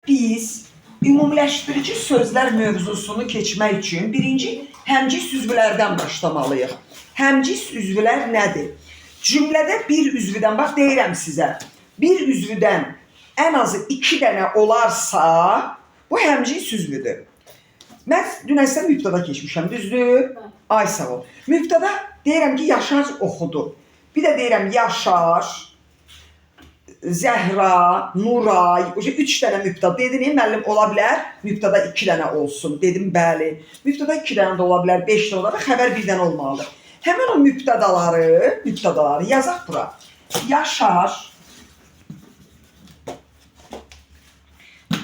Biz ümumiləşdirici sözlər mövzusunu keçmək üçün birinci həmcis üzvlərdən başlamalıyıq. Həmcis üzvlər nədir? Cümlədə bir üzvdən, bax deyirəm sizə, bir üzvdən ən azı 2 dənə olarsa, bu həmcis üzvüdür. Mən dünən sizə mübtəda keçmişəm, düzdür? Ay sağ ol. Mübtəda deyirəm ki, Yaşar oxudu. Bir də deyirəm Yaşar, Zəhra, Nuray, o 3 dənə mübtəda. Dedin, müəllim ola bilər, mübtəda 2 dənə olsun. Dedim, bəli. Mübtəda 2 dənə də ola bilər, 5 dənə ola bilər, xəbər bir dənə olmalıdır. Həmin o mübtədaları yazaq bura. Yaşar,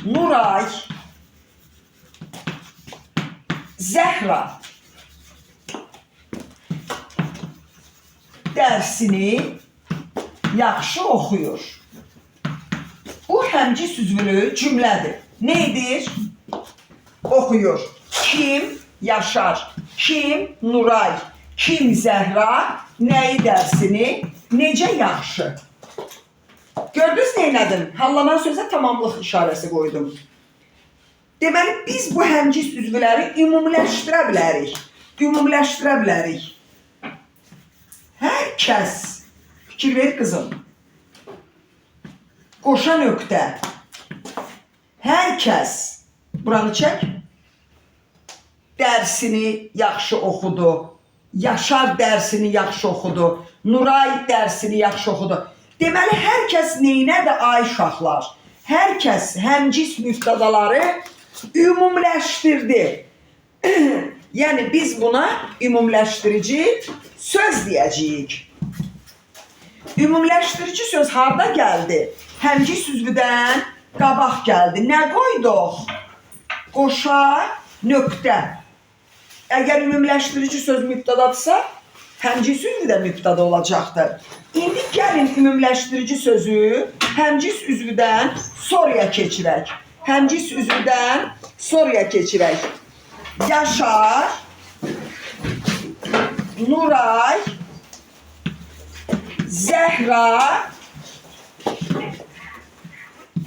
Nuray, Zəhra dərsini yaxşı oxuyur. Bu həmcis üzvlü cümlədir. Nə edir? Oxuyur. Kim? Yaşar. Kim? Nuray. Kim? Zəhra. Nəyi dərsini? Necə yaxşı? Gördünüz nə elədim? Hallanan sözə tamamlıq işarəsi qoydum. Deməli, biz bu həmcis üzvləri ümumiləşdirə bilərik. Ümumiləşdirə bilərik. Hər kəs, fikir ver qızım, qoşa nöqtə, hər kəs, buranı çək, dərsini yaxşı oxudu, Yaşar dərsini yaxşı oxudu, Nuray dərsini yaxşı oxudu. Deməli, hər kəs neynədir ay uşaqlar? Hər kəs həmcis mübtədaları ümumiləşdirdi. Yəni biz buna ümumiləşdirici söz deyəcəyik. Ümumiləşdirici söz harda gəldi? Həmcis üzvüdən qabaq gəldi. Nə qoyduq? Qoşa nöqtə. Əgər ümumiləşdirici söz mübtədadırsa, həmcis üzvü də mübtəda olacaqdır. İndi gəlin ümumiləşdirici sözü həmcis üzvüdən sonraya keçirək. Həmcis üzvüdən sonraya keçirək. Yaşar, Nuray, Zəhra,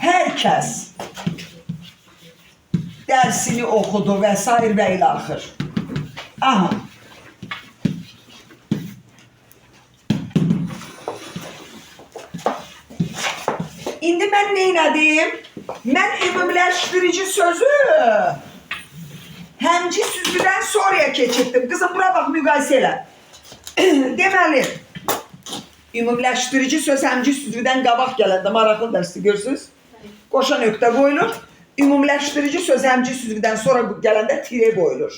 hər kəs dərsini oxudu və sair və ilaxır. Aha. İndi mən nə elədim? Mən ümumiləşdirici sözü həmcis üzvüdən sonraya keçirtdim. Qızım, bura bax, müqayisə elə. Deməli, ümumiləşdirici söz həmcis üzvüdən qabaq gələndə maraqlı dərsdir, görürsünüz? Qoşa nöqtə qoyulur. Ümumiləşdirici söz həmcis üzvüdən sonra gələndə tire qoyulur.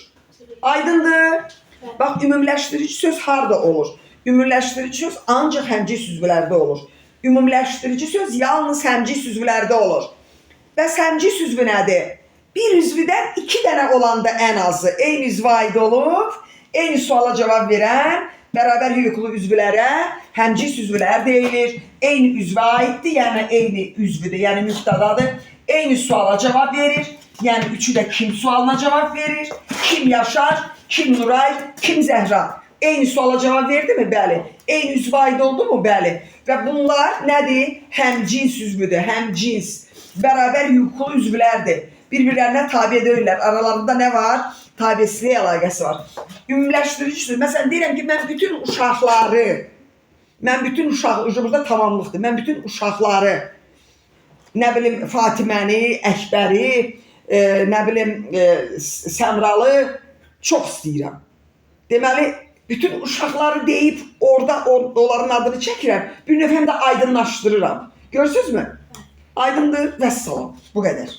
Aydındır? Bax, ümumiləşdirici söz harda olur? Ümumiləşdirici söz ancaq həmcis üzvlərdə olur. Ümumiləşdirici söz yalnız həmcis üzvlərdə olur. Bəs həmcis üzvü nədir? Bir üzvüdən 2 dənə olanda ən azı eyni üzvə aid olub, eyni suala cavab verən bərabər hüquqlu üzvlərə həmcis üzvlər deyilir. Eyni üzvə aiddir, yəni eyni üzvüdür, yəni mübtədadır. Eyni suala cavab verir. Yəni üçü də kim sualına cavab verir? Kim Yaşar, kim Nuray, kim Zəhra? Eyni suala cavab verdi mi? Bəli. Eyni üzvə aid oldu mu? Bəli. Və bunlar nədir? Həm cins üzvüdür, həm cins. Bərabər hüquqlu üzvlərdir. Bir-birlərinə tabe deyirlər. Aralarında nə var? Tabeslik əlaqəsi var. Ümumiləşdirici söz. Məsələn, deyirəm ki, mən bütün uşaqları, burada tamamlıqdır. Mən bütün uşaqları, nə bilim Fatiməni, Əkbəri, nə bilim Səmralı çox istəyirəm. Deməli, bütün uşaqları deyib orada onların adını çəkirəm. Bir növ həm də aydınlaşdırıram. Görürsünüzmü? Aydındır, vəssalam. Bu qədər.